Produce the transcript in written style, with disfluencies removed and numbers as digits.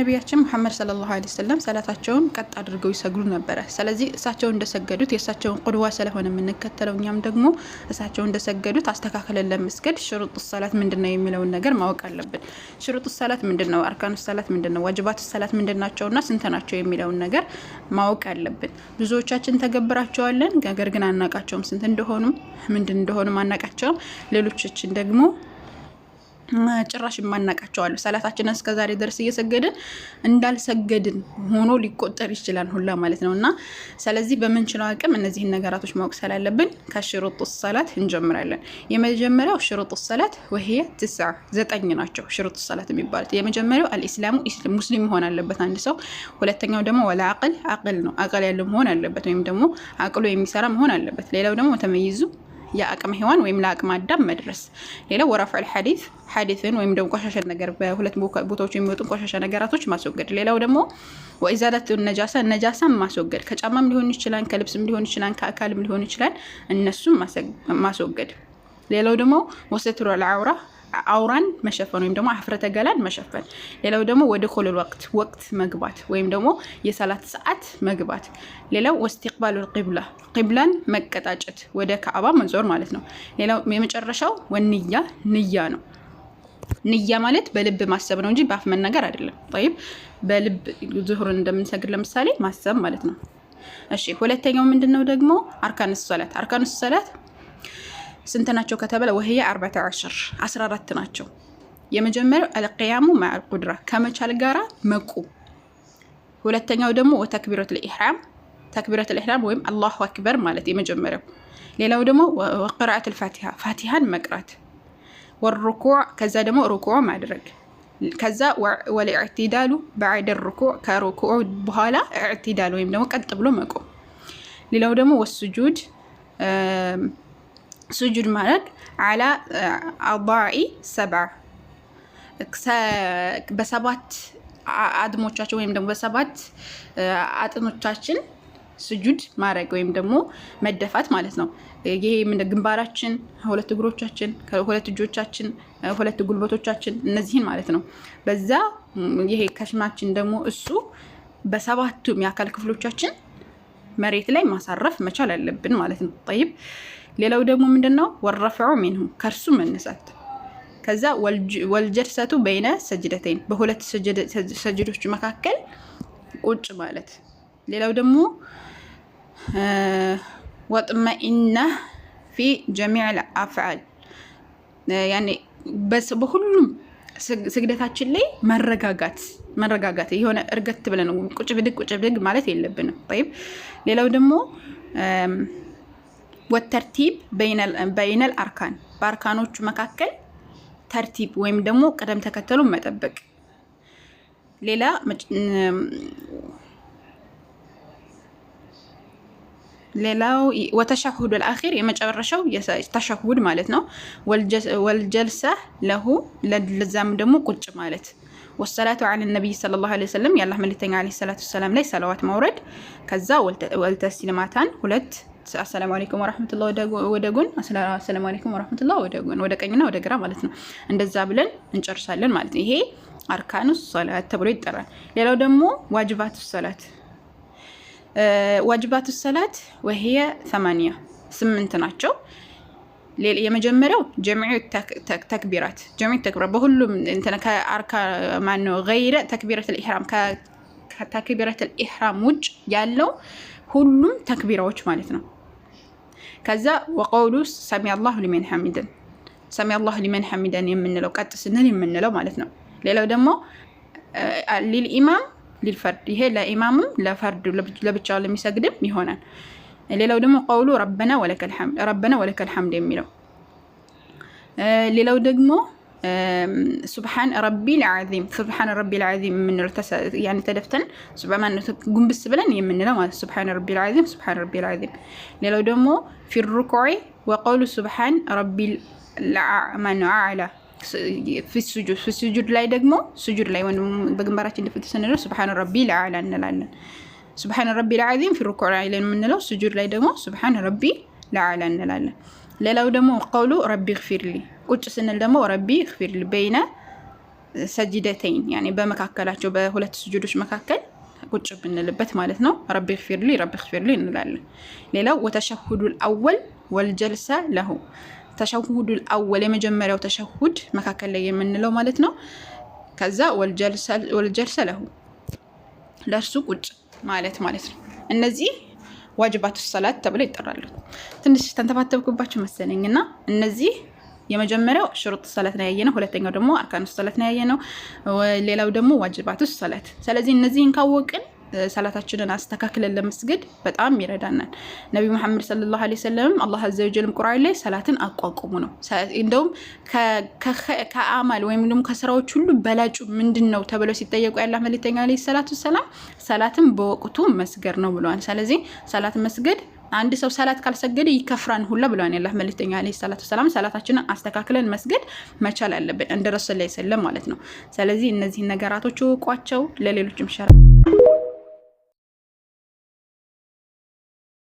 ነቢያችን ሙሐመድ صلى الله عليه وسلم ሰላታቸውን ቀጥ አድርገው ይሰግዱ ነበረ። ስለዚህ እሳቸው እንደሰገዱት የእሳቸውን قدوة ስለሆነ የምንከተለው እኛም ደግሞ እሳቸው እንደሰገዱት አስተካክለን ለመስገድ شروط الصلاة ምንድን ነው የሚለውን ነገር ማወቅ አለብን። شروط الصلاة ምንድን ነው? أركان الصلاة ምንድን ነው? واجبات الصلاة ምንድን ናቸውና ስንት ናቸው የሚለውን ነገር ማወቅ አለብን። ብዙዎቻችን ተገብራቸዋለን፣ ነገር ግን አናቃቸውም። ስንት እንደሆኑ ምንድን እንደሆኑም አናቃቸውም። ሌሎቻችን ደግሞ ጭራሽ የማናቃቸው አሉ። ሰላታችንን እስከ ዛሬ ድረስ እየሰገድን እንዳልሰገድን ሆኖ ሊቆጠር ይችላል ሁላ ማለት ነው። እና ስለዚህ በምንችለው አቅም እነዚህን ነገራቶች ማወቅ ስላለብን ከ شروط الصلاة እንጀምራለን። የመጀመሪያው شروط الصلاة وهي تسعة፣ 9 ናቸው شروط الصلاة የሚባሉት። የመጀመሪያው الإسلام፣ ሙስሊም መሆን አለበት አንድ ሰው። ሁለተኛው ደግሞ والعقل፣ አቅል ነው፣ አቅል ያለው መሆን አለበት ወይም ደግሞ አቅሉ የሚሰራ መሆን አለበት። ሌላው ደግሞ ተመይዙ፣ የአቅመ ሔዋን ወይም ለአቅመ አዳም መድረስ። ሌላው ورفع الحدث፣ ሐዲስን ወይም ደግሞ ቆሻሻ ነገር በሁለት ቦታዎች የሚወጡ ቆሻሻ ነገራቶች ማስወገድ። ሌላው ደግሞ وإزالة النجاسة፣ ነጃሳን ማስወገድ፣ ከጫማም ሊሆን ይችላል፣ ከልብስም ሊሆን ይችላል፣ ከአካልም ሊሆን ይችላል። እነሱም ማስወገድ። ሌላው ደግሞ وستر العورة፣ አውራን መሸፈን ወይም ደግሞ አፍረተ ገላን መሸፈን። ሌላው ደግሞ ودخول الوقت፣ ወቅት መግባት ወይም ደግሞ የሰላት ሰዓት መግባት። ሌላው واستقبال القبلة፣ ቂብላን መቀጣጨት፣ ወደ ካዕባ መዞር ማለት ነው። ሌላው የመጨረሻው والنية፣ ንያ ነው። ንያ ማለት በልብ ማሰብ ነው እንጂ በአፍ መናገር አይደለም። طيب፣ በልብ ዙሁርን እንደምንሰግድ ለምሳሌ ማሰብ ማለት ነው። እሺ፣ ሁለተኛው ምንድን ነው ደግሞ? أركان الصلاة። أركان الصلاة ስንት ናቸው ከተባለ وهي 14፣ 14 ናቸው። የመጀመሪያው القيام مع القدرة፣ ከመቻል ጋራ መቆም። ሁለተኛው ደግሞ وتكبيرة الإحرام፣ تكبيرة الإحرام ወይም الله أكبر ማለት የመጀመሪያው። ሌላው ደግሞ وقراءة الفاتحة፣ ፋቲሃን መቅራት፣ والركوع፣ ከዛ ደግሞ ሩኩዕ ማድረግ፣ ከዛ والاعتدال بعد الركوع፣ ከሩኩዕ በኋላ اعتدال ወይም ደግሞ ቀጥ ብሎ መቆም። ሌላው ደግሞ والسجود፣ ሱጁድ ማድረግ على أعضاء سبع፣ በሰባት አድሞቻችን ወይም ደግሞ በሰባት አጥኖቻችን ስጁድ ማድረግ ወይም ደግሞ መደፋት ማለት ነው። ይሄ ግንባራችን፣ ሁለት እግሮቻችን፣ ሁለት እጆቻችን፣ ሁለት ጉልበቶቻችን እነዚህን ማለት ነው። በዛ ይሄ ከሽማችን ደግሞ እሱ በሰባቱም የአካል ክፍሎቻችን መሬት ላይ ማሳረፍ መቻል አለብን ማለት ነው። طيب፣ ሌላው ደግሞ ምንድን ነው? والرفع منه፣ ከእርሱ መነሳት። ከዛ والجلسة بين السجدتين፣ በሁለት ሰጅዶች መካከል ቁጭ ማለት። ሌላው ደግሞ والطمأنينة في جميع الأفعال፣ ያኔ በሁሉም ስግደታችን ላይ መረጋጋት መረጋጋት፣ የሆነ እርገት ብለን ቁጭ ብድግ ቁጭ ብድግ ማለት የለብንም። طيب፣ ሌላው ደግሞ والترتيب بين الأركان፣ በአርካኖቹ መካከል ترتيب ወይም ደግሞ ቅደም ተከተሉን መጠበቅ። ሌላው والتشهد الأخير፣ የመጨረሻው ተሸሁድ ማለት ነው። والجلسة له፣ ለዛም ደግሞ ቁጭ ማለት፣ والصلاة على النبي صلى الله عليه وسلم፣ የአላህ መልእክተኛ عليه الصلاة والسلام ላይ ሰለዋት ማውረድ፣ ከዛ والتسليمتان፣ ሁለት السلام عليكم ورحمة الله ወደ ጎን፣ السلام عليكم ورحمة الله ወደ ጎን፣ ወደ ቀኝና ወደ ግራ ማለት ነው። እንደዛ ብለን እንጨርሳለን ማለት ነው። ይሄ أركان الصلاة ተብሎ ይጠራል። ሌላው ደግሞ واجبات الصلاة። واجبات الصلاة وهي ثمانية፣ 8 ናቸው። የመጀመሪያው جميع التكبيرات፣ جميع التكبيرات በሁሉም እንትን ከአርካ ማነው غير تكبيرة الإحرام፣ ከ تكبيرة الإحرام ውጭ ያለው ሁሉም ተክቢራዎች ማለት ነው። ከዛ وقول سمع الله لمن حمده፣ سمع الله لمن حمده የምንለው ቀጥ ስንል የምንለው ማለት ነው። ሌላው ደግሞ للإمام للفرد፣ ይሄ ለኢማምም ለፈርድ ለብቻው ለሚሰግድም ይሆናል። ሌላው ደግሞ قوله ربنا ولك الحمد፣ ربنا ولك الحمد የሚለው። ሌላው ደግሞ سبحان ربي العظيم፣ سبحان ربي العظيم የምንለው ያኔ ተደፍተን ጉንብስ ብለን የምንለው ማለት سبحان ربي العظيم፣ سبحان ربي العظيم። ሌላው ደግሞ في الركوع وقول سبحان ربي الأعلى في السجود፣ في السجود ላይ ደግሞ ስጁድ ላይ ወይም በግንባራችን ድፍት ስንለው سبحان ربي الأعلى እንላለን። سبحان ربي العظيم في الركوع ላይ የምንለው ስጁድ ላይ ደግሞ سبحان ربي الأعلى እንላለን። ሌላው ደግሞ قوله رب اغفر لي፣ ቁጭ ስንል ደግሞ رب اغفر لي بين سجدتين يعني በመካከላቸው በሁለት ስጁዶች መካከል ቁጭ ብንልበት ማለት ነው። رب اغفر لي رب اغفر لي እንላለን። ሌላው والتشهد الأول والجلسة له التشهد الأول የመጀመሪያው ተሸሁድ መካከል ላይ የምንለው ማለት ነው። ከዛ والجلسة له ለእርሱ ቁጭ ማለት ማለት ነው። እነዚህ واجبات الصلاة ተብለው ይጠራሉ። ትንሽ ተንተባተብኩባቸው መሰለኝ እና እነዚህ የመጀመሪያው شروط الصلاة ነው ያየነው። ሁለተኛው ደግሞ أركان الصلاة ነው ያየነው። ሌላው ደግሞ واجبات الصلاة። ስለዚህ እነዚህን ካወቅን ሰላታችንን አስተካክለን ለመስገድ በጣም ይረዳናል። ነቢ ሙሐመድ صلى الله عليه وسلم አላህ عز وجل ም ቁርአን ላይ ሰላትን አቋቁሙ ነው። እንደውም ከ أعمال ወይም ደግሞ ከስራዎች ሁሉ በላጩ ምንድን ነው ተብለው ሲጠየቁ የአላህ መልእክተኛ عليه الصلاة والسلام ሰላትን በወቅቱ መስገድ ነው ብለዋል። ስለዚህ ሰላት መስገድ አንድ ሰው ሰላት ካልሰገደ ይከፍራን ሁላ ብለዋል የአላህ መልእክተኛ عليه الصلاة والسلام። ሰላታችንን አስተካክለን መስገድ መቻል አለብን እንደ ረሱል ላይ ሰለም ማለት ነው። ስለዚህ እነዚህን ነገራቶች እወቋቸው፣ ለሌሎችም share